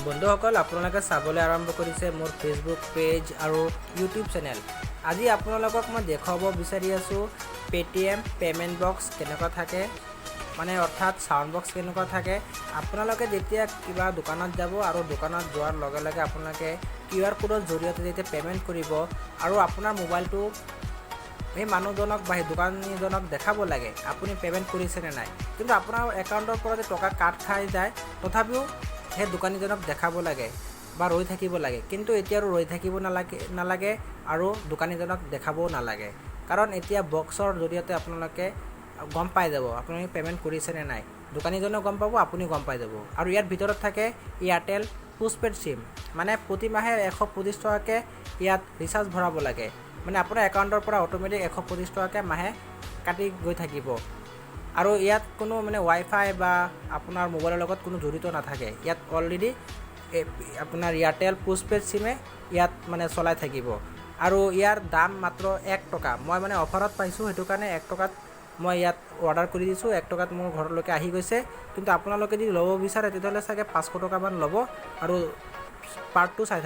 বন্ধুসকল, আপোনালোকে চাবলৈ আৰম্ভ কৰিছে মোৰ ফেচবুক পেজ আৰু ইউটিউব চেনেল। আজি আপোনালোকক মই দেখুৱাব বিচাৰি আছোঁ পে'টিএম পে'মেণ্ট বক্স কেনেকুৱা থাকে, মানে অৰ্থাৎ চাউণ্ড বক্স কেনেকুৱা থাকে। আপোনালোকে যেতিয়া কিবা দোকানত যাব আৰু দোকানত যোৱাৰ লগে লগে আপোনালোকে কিউআৰ কোডৰ জৰিয়তে যেতিয়া পে'মেণ্ট কৰিব আৰু আপোনাৰ মোবাইলটো সেই মানুহজনক বা সেই দোকানীজনক দেখাব লাগে আপুনি পে'মেণ্ট কৰিছেনে নাই। কিন্তু আপোনাৰ একাউণ্টৰ পৰা যে টকা কাট খাই যায়, তথাপিও সেই দোকানীজনক দেখাব লাগে বা ৰৈ থাকিব লাগে। কিন্তু এতিয়া আৰু ৰৈ থাকিব নালাগে আৰু দোকানীজনক দেখাবও নালাগে, কাৰণ এতিয়া বক্সৰ জৰিয়তে আপোনালোকে গম পাই যাব আপুনি পে'মেণ্ট কৰিছেনে নাই। দোকানীজনেও গম পাব, আপুনিও গম পাই যাব। আৰু ইয়াৰ ভিতৰত থাকে এয়াৰটেল পোষ্টপেইড চিম, মানে প্ৰতিমাহে 125 টকাকৈ ইয়াত ৰিচাৰ্জ ভৰাব লাগে। মানে আপোনাৰ একাউণ্টৰ পৰা অট'মেটিক 125 টকাকৈ মাহে কাটি গৈ থাকিব। আৰু ইয়াত কোনো মানে ৱাইফাই বা আপোনাৰ মোবাইলৰ লগত কোনো জড়িত নাথাকে। ইয়াত অলৰেডি আপোনাৰ এয়াৰটেল পোষ্টপেইড চিমে ইয়াত মানে চলাই থাকিব। আৰু ইয়াৰ দাম মাত্ৰ 1 টকা। মই মানে অফাৰত পাইছোঁ, সেইটো কাৰণে 1 টকাত মই ইয়াত অৰ্ডাৰ কৰি দিছোঁ। 1 টকাত মোৰ ঘৰলৈকে আহি গৈছে। কিন্তু আপোনালোকে যদি ল'ব বিচাৰে, তেতিয়াহ'লে চাগে 500 টকামান ল'ব। আৰু পাৰ্টটো চাই।